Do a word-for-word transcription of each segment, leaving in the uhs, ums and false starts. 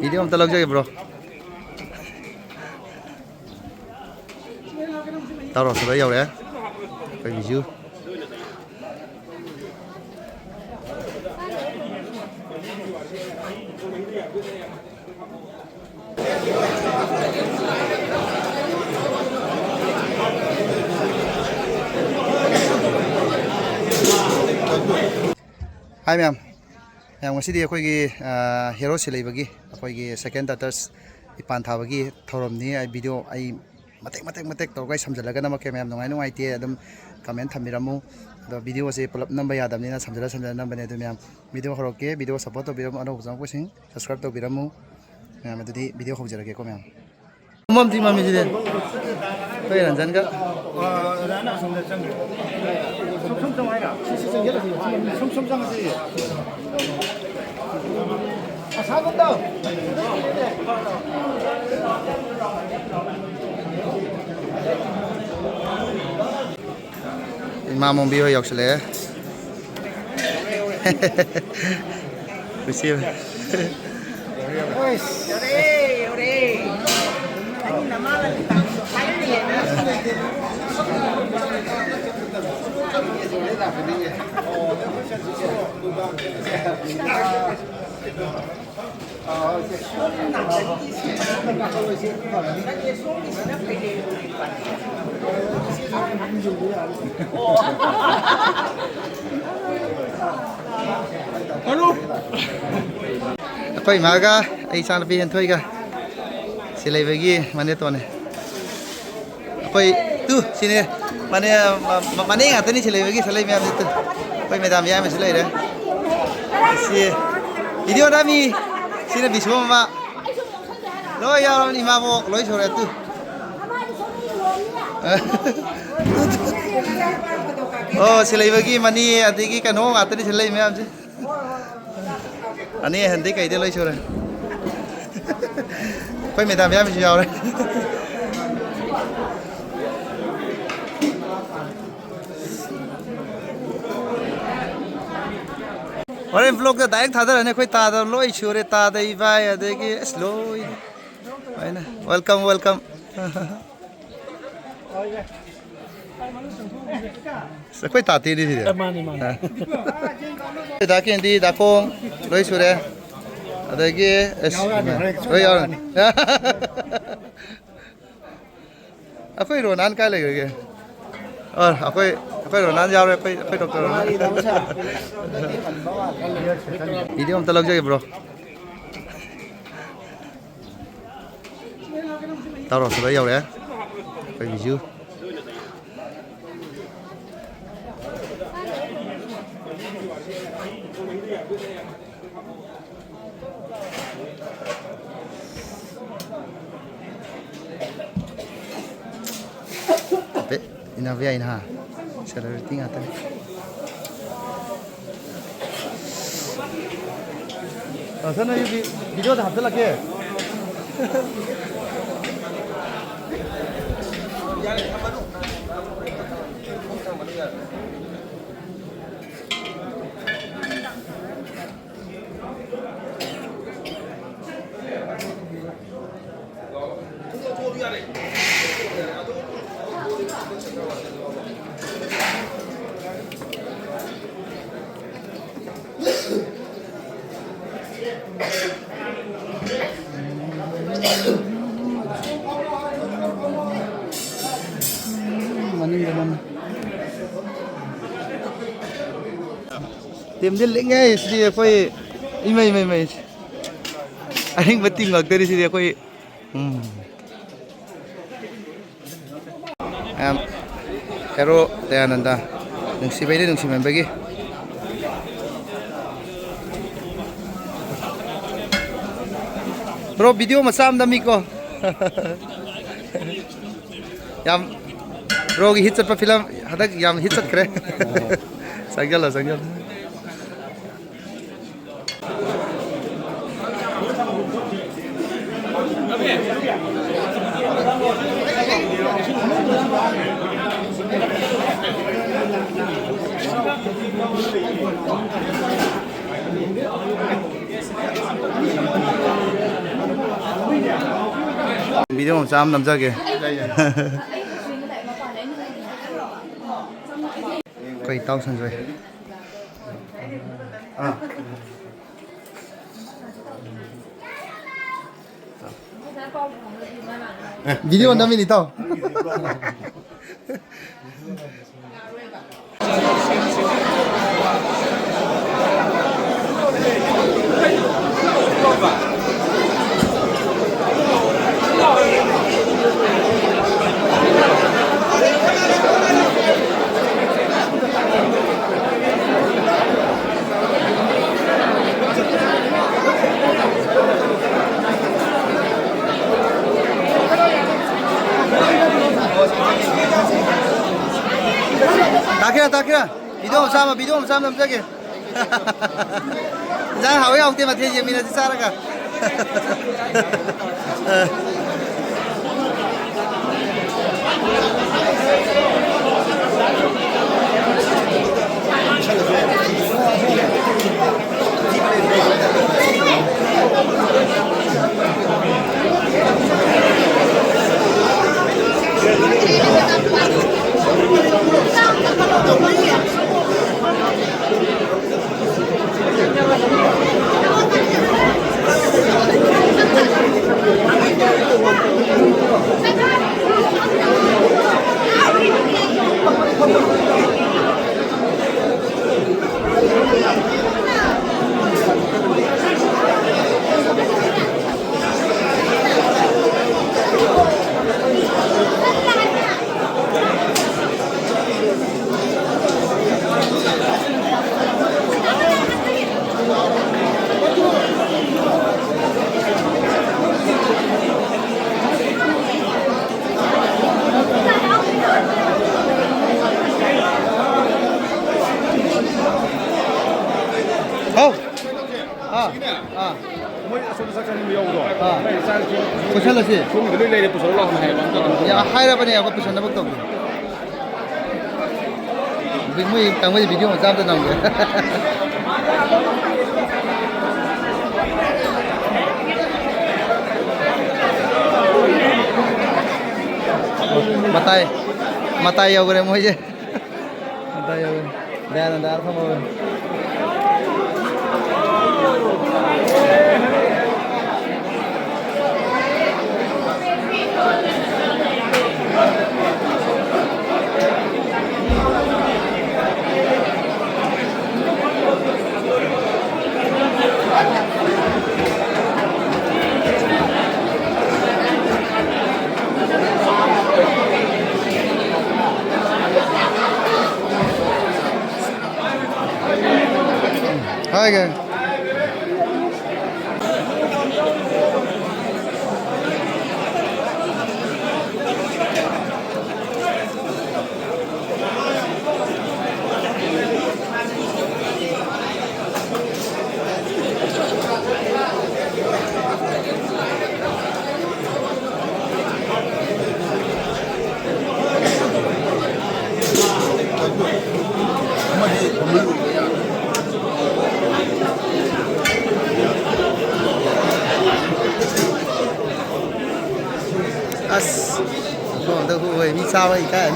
Video ꯑꯝꯇ ꯂꯧꯖꯒꯦ, bro. ꯇꯥꯔꯣ, ꯁꯤꯗ ꯌꯧꯔꯛꯑꯦ ꯑꯩꯈꯣꯏ ꯕꯤꯖꯨ꯫ ꯍꯥꯏ ꯃꯌꯥꯝ꯫ ꯃꯌꯥꯝ, ꯉꯁꯤꯗꯤ ꯑꯩꯈꯣꯏꯒꯤ, ꯑ, ꯍꯦꯔꯣ ꯁꯤꯂꯩꯕꯒꯤ ꯑꯩꯈꯣꯏꯒꯤ second daughters ꯏꯄꯥꯟ ꯊꯥꯕꯒꯤ ꯊꯧꯔꯝꯅꯤ꯫ ꯑꯩ ꯚꯤꯗꯤꯑꯣ ꯑꯩ ꯃꯇꯦꯛ ꯃꯇꯦꯛ ꯃꯇꯦꯛ ꯇꯧꯔꯒ ꯑꯩ ꯁꯝꯖꯜꯂꯒ ꯅꯝꯃꯛꯀꯦ꯫ ꯃꯌꯥꯝ ꯅꯨꯡꯉꯥꯏ ꯅꯨꯡꯉꯥꯏꯇꯦ ꯑꯗꯨꯝ comment ꯊꯝꯕꯤꯔꯝꯃꯨ꯫ ꯑꯗꯣ ꯚꯤꯗꯤꯑꯣꯁꯦ ꯄꯨꯂꯞ ꯅꯝꯕ ꯌꯥꯗꯕꯅꯤꯅ ꯁꯝꯖꯜꯂ ꯁꯝꯖꯜꯂ ꯅꯝꯕꯅꯦ꯫ ꯑꯗꯨ ꯃꯌꯥꯝ ꯚꯤꯗꯤꯑꯣ ꯍꯧꯔꯛꯀꯦ꯫ ꯚꯤꯗꯤꯑꯣ support ꯇꯧꯕꯤꯔꯝꯃꯨ꯫ ꯑꯅꯧꯕ ꯆꯪꯉꯛꯄꯁꯤꯡ subscribe ꯇꯧꯕꯤꯔꯝꯃꯨ꯫ ꯃꯌꯥꯝ, ꯑꯗꯨꯗꯤ ꯚꯤꯗꯤꯑꯣ ꯍꯧꯖꯔꯒꯦꯀꯣ ꯃꯌꯥꯝ꯫ ꯃꯝꯗꯤ ꯃꯝꯃꯤ ꯁꯤꯗꯤ꯫ ꯑꯩꯈꯣꯏ ꯔꯟꯖꯟꯒ꯫ ꯑꯥ, ꯔꯟꯖꯟ ꯑꯁꯣꯝꯗ ꯆꯪꯈ꯭ꯔꯦ꯫ ꯁꯨꯝ ꯁꯨꯝ ꯆꯪꯉꯨ ꯍꯥꯏꯔꯣ? ꯁꯤ, ꯁꯤ ꯆꯪꯁꯤꯜꯂꯁꯤ꯫ ꯁꯨꯝ ꯁꯨꯝ ꯆꯪꯉꯁꯤ꯫ ꯑꯁꯥꯗ ꯇꯧ꯫ ꯏꯃꯥ ꯃꯣꯝꯕꯤ ꯍꯣꯏ ꯌꯧꯁꯤꯜꯂꯛꯑꯦ꯫ ꯈꯨꯁꯤ꯫ ꯌꯧꯔꯦ, ꯌꯧꯔꯦ꯫ ꯅꯪꯒꯤ ꯅꯃꯥ ꯂꯥꯏꯕꯛ ꯇꯥꯡꯕꯗꯣ ꯍꯥꯏꯔꯤꯅꯦ꯫ ꯑꯩꯈꯣꯏ ꯏꯃꯥꯒ ꯑꯩ ꯏꯆꯥꯅꯨꯄꯤ ꯍꯦꯟꯊꯣꯏꯒ ꯁꯤ ꯂꯩꯕꯒꯤ ꯃꯅꯦꯇꯣꯟꯅꯦ꯫ ꯑꯩꯈꯣꯏ ꯇꯨ ꯁꯤꯅꯦ ꯃꯅꯦ, ꯃ-, ꯃ-, ꯃꯅꯦ ꯉꯥꯛꯇꯅꯤ ꯁꯤ ꯂꯩꯕꯒꯤ ꯁꯤ ꯂꯩ ꯃꯌꯥꯝꯁꯤ ꯇꯨ꯫ ꯑꯩꯈꯣꯏ ꯃꯦꯗꯥꯝ ꯌꯥꯏꯃꯁꯨ ꯂꯩꯔꯦ꯫ ꯁꯤ ꯚꯤꯗꯤꯑꯣ ꯅꯝꯃꯤ꯫ ꯁꯤꯅ ꯕꯤꯁꯨ ꯃꯃꯥ꯫ ꯂꯣꯏ ꯌꯥꯎꯔꯕꯅꯤ ꯏꯃꯥꯕꯣꯛ ꯂꯣꯏ ꯁꯨꯔꯦ ꯇꯨ꯫ ꯑꯣ ꯁꯤ ꯂꯩꯕꯒꯤ ꯃꯅꯤ ꯑꯗꯒꯤ ꯀꯩꯅꯣ ꯉꯥꯛꯇꯅꯤ ꯁꯤ ꯂꯩ ꯃꯌꯥꯝꯁꯦ꯫ ꯑꯅꯤ ꯑꯍꯟꯗꯤ ꯀꯩꯗꯤ ꯂꯣꯏ ꯁꯨꯔꯦ꯫ ꯑꯩꯈꯣꯏ ꯃꯦꯗꯥꯝ ꯌꯥꯝꯃꯤꯁꯨ ꯌꯥꯎꯔꯦ꯫ ꯍꯣꯔꯦꯟ ꯕ꯭ꯂꯣꯛꯇ ꯗꯥꯏꯔꯦꯛ ꯊꯥꯗꯔꯅꯤ꯫ ꯑꯩꯈꯣꯏ ꯇꯥꯗ ꯂꯣꯏ ꯁꯨꯔꯦ, ꯇꯥꯗ ꯏꯕꯥꯏ, ꯑꯗꯒꯤ ꯑꯁ ꯂꯣꯏ ꯂꯣꯏꯅ꯫ Welcome, welcome. ꯑꯁ, ꯑꯩꯈꯣꯏ ꯇꯥꯇꯦꯗꯤ ꯁꯤꯗꯤ꯫ ꯑꯦ, ꯃꯥꯅꯤ, ꯃꯥꯅꯤ꯫ ꯑ꯫ ꯗꯥ ꯀꯦꯟꯗꯤ, ꯗꯥ ꯈꯣꯡ ꯂꯣꯏ ꯁꯨꯔꯦ꯫ ꯑꯗꯒꯤ ꯑꯁ, ꯌꯥꯎꯔꯅꯤ, ꯍꯣꯔꯦꯟ ꯂꯣꯏ ꯌꯥꯎꯔꯅꯤ꯫ ꯑꯩꯈꯣꯏ ꯔꯣꯅꯥꯟ ꯀꯥꯏ ꯂꯩꯈ꯭ꯔꯒꯦ? ꯑ, ꯑꯩꯈꯣꯏ, ꯑꯩꯈꯣꯏ ꯔꯣꯅꯥꯟ ꯌꯥꯎꯔꯦ, ꯑꯩꯈꯣꯏ, ꯑꯩꯈꯣꯏ ꯗꯣꯛꯇꯔ ꯔꯣꯅꯥꯟ꯫ ꯚꯤꯗꯤꯑꯣ ꯑꯝꯇ ꯂꯧꯖꯒꯦ, ꯕ꯭ꯔꯣ꯫ ꯇꯥꯎꯔꯣꯁꯨ ꯂꯣꯏ ꯌꯧꯔꯛꯑꯦ꯫ ꯑꯩꯈꯣꯏ ꯕꯤꯖꯨ꯫ ꯍꯥꯏꯐꯦꯠ ꯏꯟꯅꯕ ꯌꯥꯏꯅ ꯍꯥ? Celebrity ꯉꯥꯛꯇꯅꯤ꯫ ꯑ, ꯁꯥꯔ, ꯅꯣꯏꯒꯤ ꯚꯤꯗꯤꯑꯣꯗ ꯍꯥꯞꯆꯤꯜꯂꯛꯀꯦ꯫ ꯃꯅꯤꯡꯗ ꯅꯝꯃꯦ꯫ ꯇꯤꯝꯗꯤ ꯂꯤꯡꯉꯦ ꯁꯤꯗꯤ ꯑꯩꯈꯣꯏ꯫ ꯏꯃꯩ, ꯏꯃꯩ, ꯏꯃꯩ꯫ ꯑꯔꯤꯡꯕ ꯇꯤꯝ ꯉꯥꯛꯇꯅꯤ ꯁꯤꯗꯤ ꯑꯩꯈꯣꯏ꯫ ꯎꯝ꯫ ꯃꯌꯥꯝ, ꯍꯦꯔꯣ ꯗꯌꯥꯅꯟꯗ, ꯅꯨꯡꯁꯤꯕꯩꯅꯤ, ꯅꯨꯡꯁꯤꯃꯟꯕꯒꯤ꯫ ꯕ꯭ꯔꯣ, ꯚꯤꯗꯤꯑꯣ ꯃꯆꯥ ꯑꯃ ꯅꯝꯃꯤꯀꯣ꯫ ꯌꯥꯝ, ꯕ꯭ꯔꯣꯒꯤ ꯍꯤꯠ ꯆꯠꯄ ꯐꯤꯂꯝ ꯍꯟꯗꯛ ꯌꯥꯝ ꯍꯤꯠ ꯆꯠꯈ꯭ꯔꯦ꯫ ꯆꯪꯁꯤꯜꯂꯣ, ꯆꯪꯁꯤꯜꯂꯣ꯫ ꯚꯤꯗꯤꯑꯣ ꯃꯆꯥ ꯑꯃ ꯅꯝꯖꯒꯦ꯫ ꯑꯩꯈꯣꯏ ꯏꯇꯥꯎ ꯁꯟꯖꯣꯏ꯫ ꯑꯥ꯫ ꯚꯤꯗꯤꯑꯣ ꯅꯝꯃꯤꯅꯤ ꯏꯇꯥꯎ꯫ ꯇꯥꯈꯤꯔ, ꯇꯥꯈꯤꯔ꯫ ꯚꯤꯗꯤꯑꯣ ꯃꯆꯥ ꯑꯃ, ꯚꯤꯗꯤꯑꯣ ꯃꯆꯥ ꯑꯃ ꯅꯝꯖꯒꯦ꯫ ꯏꯟꯖꯥꯡ ꯍꯥꯎꯋꯤ ꯍꯥꯎꯇꯦ ꯃꯊꯦꯜ ꯌꯦꯡꯃꯤꯟꯅꯁꯤ ꯆꯥꯔꯒ꯫ ꯍꯥꯎ꯫ ꯑꯥ꯫ ꯑꯥ꯫ ꯃꯣꯏ ꯑꯁꯣꯝꯗ ꯆꯥꯛ ꯆꯥꯅꯤꯡꯕ ꯌꯥꯎꯕꯗꯣ꯫ ꯑꯥ꯫ ꯃꯣꯏ ꯆꯥꯛ ꯄꯨꯁꯜꯂꯁꯤ꯫ ꯁꯣꯝꯒꯤꯗ ꯂꯣꯏ ꯂꯩꯔꯦ, ꯄꯨꯁꯜꯂꯣ ꯂꯥꯛꯑꯣꯅ ꯍꯥꯏꯌꯦꯕ꯫ ꯑꯝꯇ ꯀꯩꯅꯣ ꯇꯧ꯫ ꯌꯥ, ꯍꯥꯏꯔꯕꯅꯦ, ꯑꯩꯈꯣꯏ ꯄꯨꯁꯟꯅꯕ ꯇꯧꯒꯦ꯫ ꯃꯣꯏ ꯇꯥꯃꯣꯒꯤ ꯚꯤꯗꯤꯑꯣ ꯃꯆꯥ ꯑꯝꯇ ꯅꯝꯒꯦ꯫ ꯃꯇꯥꯏ, ꯃꯇꯥꯏ ꯌꯧꯈ꯭ꯔꯦ ꯃꯣꯏꯁꯦ꯫ ꯃꯇꯥꯏ ꯌꯧꯈ꯭ꯔꯦ꯫ ꯗꯌꯥꯅꯟꯗ ꯑꯥ ꯐꯝꯍꯧꯔꯦ꯫ Hi, gang. ꯑꯁ, ꯁꯣꯝꯗ ꯍꯨꯏ ꯃꯤ ꯆꯥꯕ ꯏꯀꯥꯏ꯫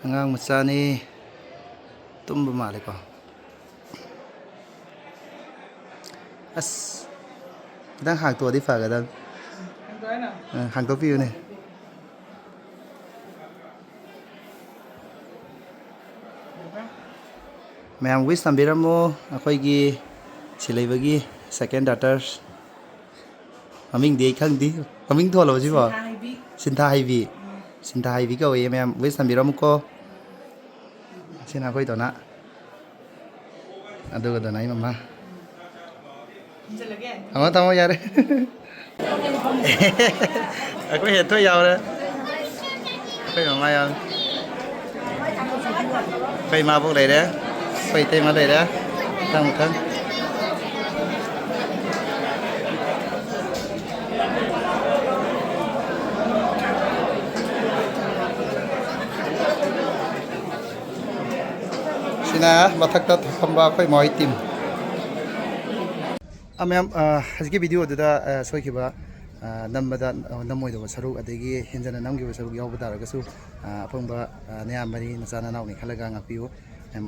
ꯑꯉꯥꯡ ꯃꯆꯥꯅꯤ꯫ ꯇꯨꯝꯕ ꯃꯥꯜꯂꯦꯀꯣ꯫ ꯑꯁ, ꯈꯤꯇꯪ ꯍꯥꯡꯇꯣꯛꯑꯗꯤ ꯐꯒꯗꯕ꯫ ꯍꯥꯡꯗꯣꯛꯑꯣ ꯍꯥꯏꯅꯣ? ꯑ, ꯍꯥꯡꯗꯣꯛꯄꯤꯌꯨꯅꯦ꯫ ꯃꯌꯥꯝ wish ꯊꯝꯕꯤꯔꯝꯃꯣ ꯑꯩꯈꯣꯏꯒꯤ ꯁꯤꯂꯩꯕꯒꯤ second daughter꯫ ꯃꯃꯤꯡꯗꯤ ꯑꯩ ꯈꯪꯗꯦ꯫ ꯃꯃꯤꯡ ꯊꯣꯜꯂꯕ ꯁꯤꯕꯣ? ꯁꯤꯟꯊꯥ ꯍꯩꯕꯤ꯫ ꯁꯤꯟꯊꯥ ꯍꯩꯕꯤ꯫ ꯎꯝ꯫ ꯁꯤꯟꯊꯥ ꯍꯩꯕꯤ ꯀꯧꯋꯦ ꯃꯌꯥꯝ, wish ꯊꯝꯕꯤꯔꯝꯃꯨꯀꯣ꯫ ꯁꯤꯅ ꯑꯩꯈꯣꯏ ꯗꯣꯅꯥ꯫ ꯑꯗꯨꯒ ꯗꯣꯅꯥꯒꯤ ꯃꯃꯥ꯫ ꯊꯝꯖꯜꯂꯒꯦ? ꯊꯝꯃꯣ, ꯊꯝꯃꯣ, ꯌꯥꯔꯦ꯫ ꯑꯩꯈꯣꯏ ꯍꯦꯟꯊꯣꯏ ꯌꯥꯎꯔꯦ꯫ ꯑꯩꯈꯣꯏ ꯃꯃꯥ ꯌꯥꯎꯔꯦ꯫ ꯑꯩꯈꯣꯏ ꯏꯃꯥꯕꯣꯛ ꯂꯩꯔꯦ꯫ ꯑꯩꯈꯣꯏ ꯏꯇꯩꯃ ꯂꯩꯔꯦ꯫ ꯃꯊꯪ, ꯃꯊꯪ꯫ ꯁꯤꯅ ꯃꯊꯛꯇ ꯐꯝꯕ ꯑꯩꯈꯣꯏ ꯃꯥꯍꯣꯏ team꯫ ꯑ, ꯃꯌꯥꯝ, ꯑ, ꯍꯧꯖꯤꯛꯀꯤ video ꯗꯨꯗ, ꯑ, ꯁꯣꯏꯈꯤꯕ, ꯑ, ꯅꯝꯕꯗ, ꯑ, ꯅꯝꯃꯣꯏꯗꯕ ꯁꯔꯨꯛ, ꯑꯗꯒꯤ ꯍꯦꯟꯖꯟꯅ ꯅꯝꯈꯤꯕ ꯁꯔꯨꯛ ꯌꯥꯎꯕ ꯇꯥꯔꯒꯁꯨ, ꯑ, ꯑꯄꯪꯕ, ꯑ, ꯅꯌꯥꯝꯕꯅꯤ, ꯅꯆꯥ ꯅꯅꯥꯎꯅꯤ ꯈꯜꯂꯒ ꯉꯥꯛꯄꯤꯌꯨ꯫ ꯃꯌꯥꯝ,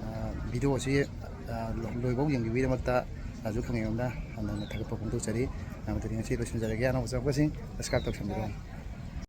ꯑ, video ꯑꯁꯤ, ꯑ, ꯂꯣꯏꯐꯥꯎ ꯌꯦꯡꯕꯤꯕꯒꯤꯗꯃꯛꯇ ꯔꯥꯖꯨ ꯈꯪꯉꯩꯔꯣꯝꯗ ꯍꯟꯅ ꯍꯟꯅ ꯊꯥꯒꯠꯄ ꯐꯣꯡꯗꯣꯛꯆꯔꯤ꯫ ꯑ, ꯃꯗꯨꯗꯤ ꯉꯁꯤ ꯂꯣꯏꯁꯤꯟꯖꯔꯒꯦ꯫ ꯑꯅꯧꯕ ꯆꯪꯉꯛꯄꯁꯤꯡ subscribe ꯇꯧꯁꯟꯕꯤꯔꯣ꯫